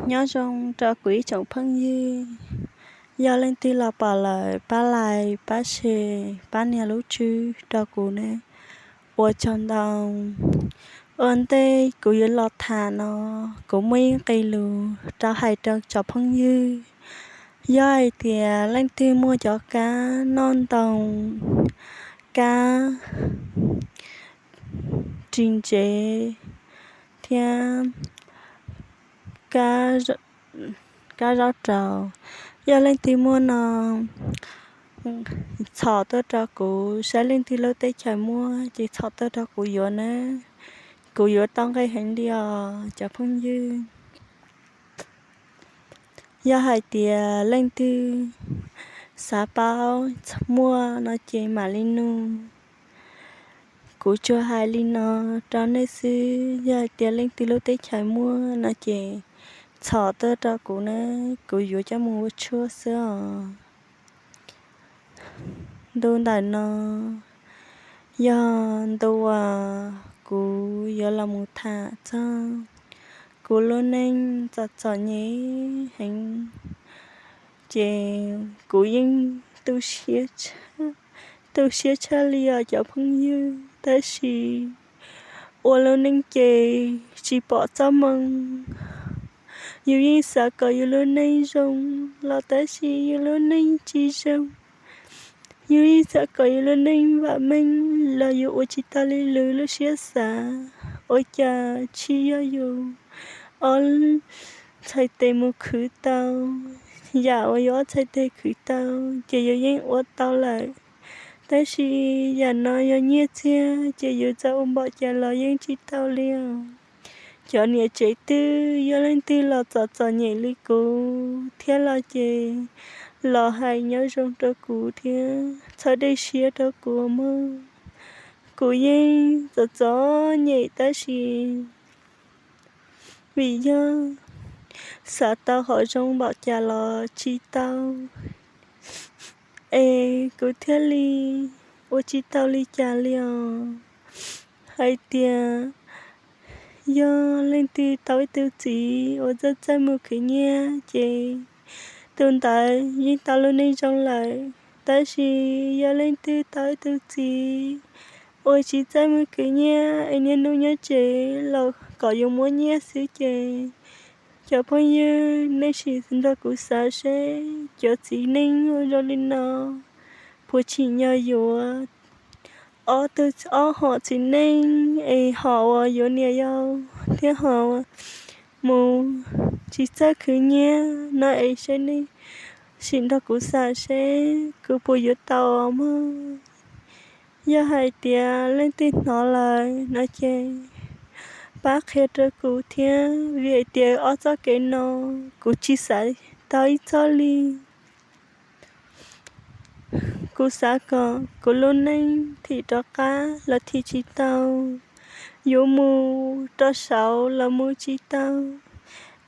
Nyob zoo rau kuv ib tsoom phooj ywg, yog leej twg los pom lawm pab like, pab share, pab nias lub tswb rau kuv ne. Ua tsaug ntau. Ua ntej kuv yuav los tham no, kuv muaj ib qe lus rau hais rau cov phooj ywg. Yog hais tias leej twg muaj cov kab noj ntoo, kab ris ntsev thiab kab zaub raus, yog leej twg muaj no, txhom tuaj rau kuv saib leej twg lub teb chaws muaj ces txhom tuaj rau kuv yuav nawb. Kuv yuav tau nqi heev li os cov phooj ywg. Yog hais tias leej twg xav paub muaj no ces mam li nug. Kuv tsuas hais li no rau nej xwb, yog hais tias leej twg lub teb chaws muaj no ces txhom tuaj rau kuv na, kuv yuav coj mus ua tshuaj xwb os. Ntu ntawm no yog ntu uas kuv yuav los mus tham txog kuv lub neej txom txom nyem heev, ces kuv yeej tu siab tshaj li os cov phooj ywg, tab sis ua lub neej ces tsis pom txoj hmoo. Yus yeej xav kom yus lub neej zoo los tab sis yus lub neej tsis zoo. Yus yeej xav kom yus lub neej vam meej los yus ua tsis tau li lwm lub siab xav. Ua cas tsis yog yus ob txhais tes mus khwv tau, yam uas yus ob txhais tes khwv tau ces yus yeej ua tau lawm. Tab sis yam no yog nyiaj txiag ces yus txawm ua npaum cas los yeej tsis tau li os. Cov niam tsev twg yog leej twg los txom txom nyem li kuv thiab los ces los hais nyob zoo rau kuv thiab txhob dej siab rau kuv mog. Kuv yeej txom txom nyem tab sis vim yog xav tau qhov zoo npaum cas los tsis tau, es kuv thiaj li ua tsis tau li cas li os. Hais tias yog leej twg tau ib tug txiv uas txawj txawj mus khwv nyiaj ces tus ntawd yeej tau lub neej zoo lawm. Tab sis yog leej twg tau ib tug txiv uas tsis txawj mus khwv nyiaj es niaj hnub nyob tsev los kom yus muab nyiaj xwb ces, cov phooj ywg nej sim nrog kuv xav seb cov txiv neej ua zoo li no puas tsim nyog yuav ob tug ob hom txiv neej es hom uas yuav niam yau thiab hom mus tsis txawj khwv nyiaj no es seb nej sim nrog kuv xav seb kuv puas yuav tau mog. Yog hais tias leej twg hnov lawm no ces pab qhia rau kuv thiab, vim hais tias ob txoj kev no kuv tsis xav tau ib txoj li. Kuv xav kom kuv lub neej thim rov qab los thim tsis tau, yuav mus rau saud los mus tsis tau,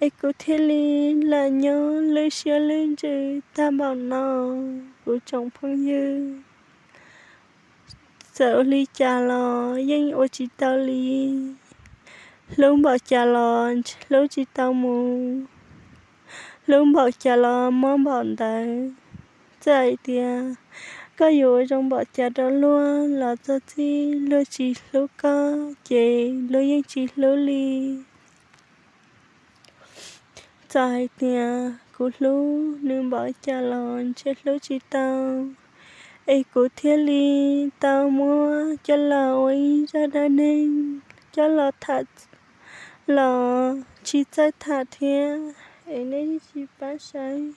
es kuv thiaj li lam nyob lwj siab lwj ntsws tag npaum no. Kuv tsoom phooj ywg, txawm ua li cas los yeej ua tsis tau li. Hlub npaum cas los hlub tsis tau mus, hlub npaum cas los mob npaum ntawd. Txawm hais tias koj yuav ua zoo npaum cas rau luag los txog txij luag tsis hlub koj ces luag yeej tsis hlub li. Txawm hais tias kuv hlub nws npaum cas los ntshe hlub tsis tau, es kuv thiaj li tau muab coj los ua ib zaj dab neeg coj los tham los tsis txawj tham thiab, es nej tsis pab saib,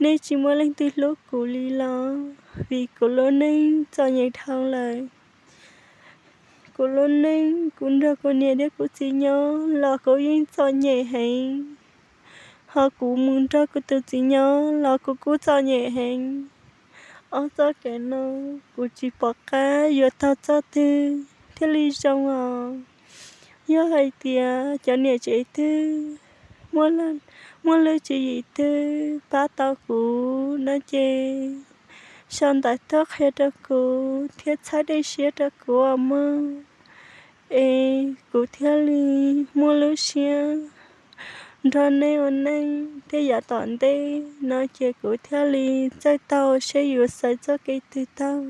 nej tsis muaj leej twg hlub kuv li los, vim kuv lub neej txom nyem dhau lawm. Kuv lub neej kuv nrog kuv niam thiab kuv txiv nyob los kuv yeej txom nyem heev, ho kuv mus nrog kuv tus txiv nyob los kuv kuj txom nyem heev. Ob txoj kev no kuv tsis pom qab yuav taug txoj twg thiaj li zoo os. Yog hais tias cov niam tsev twg muaj lub tswv yim twg pab tau kuv no ces sau ntawv tuaj qhia rau kuv thiab txhawb dej siab rau kuv os mog, es kuv thiaj li muaj lub siab nrog nej ua neej thiab yav tom ntej no ces kuv thiaj li txawj tau seb yuav xaiv txoj kev twg tau,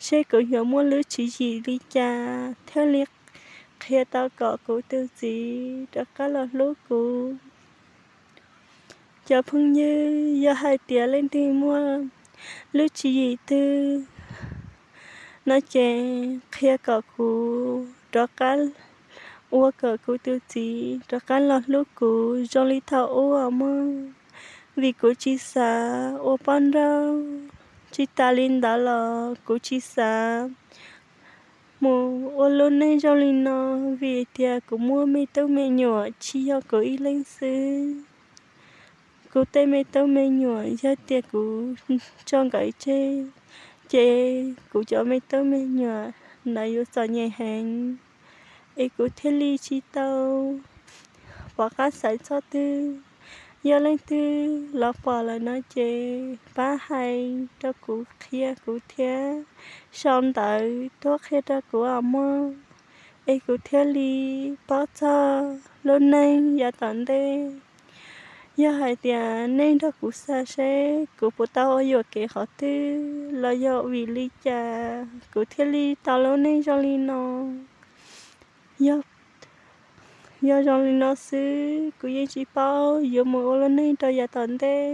seb kuv yuav muaj lub tswv yim li cas thiaj li qhia tau kom kuv tus txiv rov qab los hlub kuv. Cov phooj ywg, yog hais tias leej twg muaj lub tswv yim twg no ces qhia kom kuv rov qab, ua kom kuv tus txiv rov qab los hlub kuv zoo li thaum ub mog, vim kuv tsis xav ua poj nrauj. Tsis tas li ntawd los kuv tsis xav mus ua lub neej zoo li no, vim tias kuv muaj me tub me nyuam tsis yog kuv ib leeg xwb. Kuv tej me tub me nyuam yog tias kuv tso nkawd tseg, ces kuv cov me tub me nyuam ntawd yuav txom nyem heev, es kuv thiaj li tsis tau pom qab xaiv txoj twg. Yog leej twg los pom lawm no ces pab hais rau kuv, qhia kuv thiab, sau ntawv tuaj qhia rau kuv os mog, es kuv thiaj li paub txog lub neej yav tom ntej. Yog hais tias nej nrog kuv xav seb kuv puas tau ua yuam kev qhov twg los yog vim li cas kuv thiaj li tau lub neej zoo li no. Yog, yog zoo li no xwb kuv yeej tsis paub yuav mus ua lub neej rau yav tom ntej.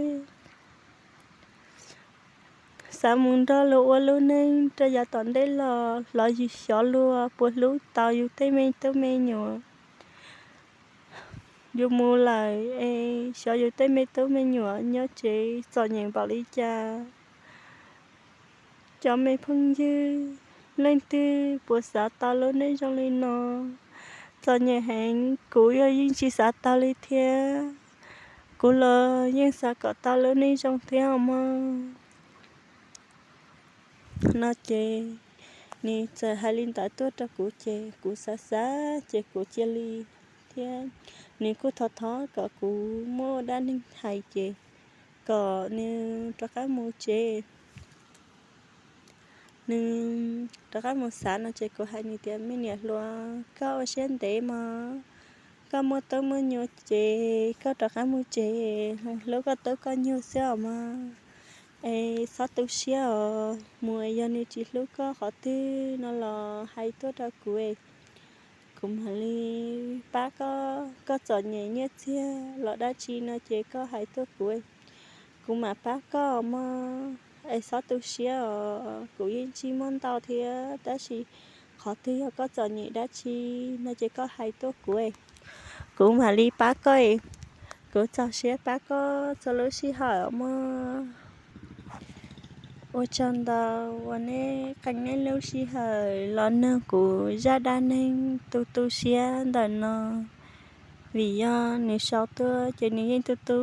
Xav mus nrog luag ua lub neej rau yav tom ntej los los yus xyov luag puas hlub tau yus tej me tub me nyuam. Yus mus lawm es xyov yus tej me tub me nyuam nyob tsev txom nyem npaum li cas. Cov me phooj ywg, leej twg puas xav tau lub neej zoo li no? Txom nyem heev, kuv yog yeej tsis xav tau li thiab. Kuv los yeej xav kom tau lub neej zoo thiab os mog. No ces nws txawm hais li ntawd tuaj rau kuv ces kuv xav xav ces kuv cia li thiab. Nws kuj thov thov kom kuv muab ua dab neeg hais ces kom nws rov qab mus tsev, nws rov qab mus xav no ces kuv hais nws tias, me niam hluas, koj ua siab ntev mog, koj muaj tub muaj nyuam ces koj rov qab mus tsev, hlub koj tub koj nyuag xwb os mog. Es txhob tu siab os, mus yog nws tsis hlub koj qhov twg no los hais tuaj rau kuv, kuv mam li pab koj. Koj txom nyem nyiaj txiag los dab tsi no ces koj hais tuaj kuv, kuv mam pab koj mog. Es txhob tu siab os, kuv yeej tsis muaj ntau thiab, tab sis qhov twg yog koj txom nyem dab tsi no ces koj hais tuaj kuv, kuv mam li pab koj. Kuv txaus siab pab koj txhua lub sij hawm mog. Ua tsaug ntau uas nej qee nej lub sij hawm los nrog kuv zaj dab neeg tu tu siab ntawm no. Vim yog nws sau tuaj ces nws yeej tu tu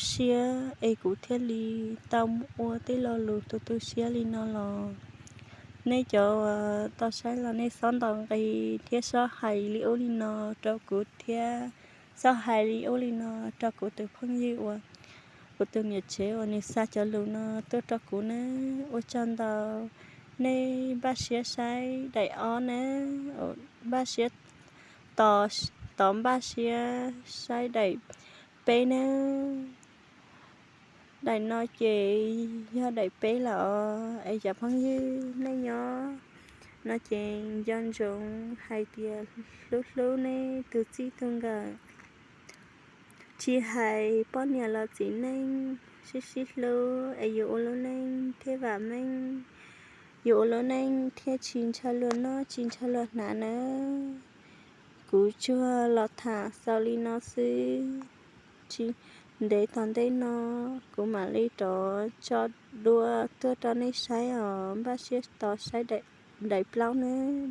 siab es kuv thiaj li tau ua tej lo lus tu tu siab li no los. Nej cov uas tau saib los nej txhob ntaus nqi thiab txhob hais li ub li no rau kuv thiab, txhob hais li ub li no rau kuv tus phooj ywg uas, kuv tus niam tsev uas nws xa cov lus no tuaj rau kuv na. Ua tsaug ntau. Nej npaj siab saib daim ob na, npaj siab, tos, tos npaj siab saib daim peb na. Daim no ces yog daim peb lawm os. Es cov phooj ywg nej nyob no ces nco ntsoov hais tias hlub hlub nej tus txij tus nkawm, tsis hais poj niam los txiv neej, sib sib hlub es yuav ua lub neej thiaj vam meej, yuav ua lub neej thiaj tsis ntshaw luag noj tsis ntshaw luag hnav nawb. Kuv tsuas los tham xaus li no xwb, tsis ntev tom ntej no kuv mam li rov tso dua tuaj rau nej saib os. Npaj siab tos saib daim plaub nawb.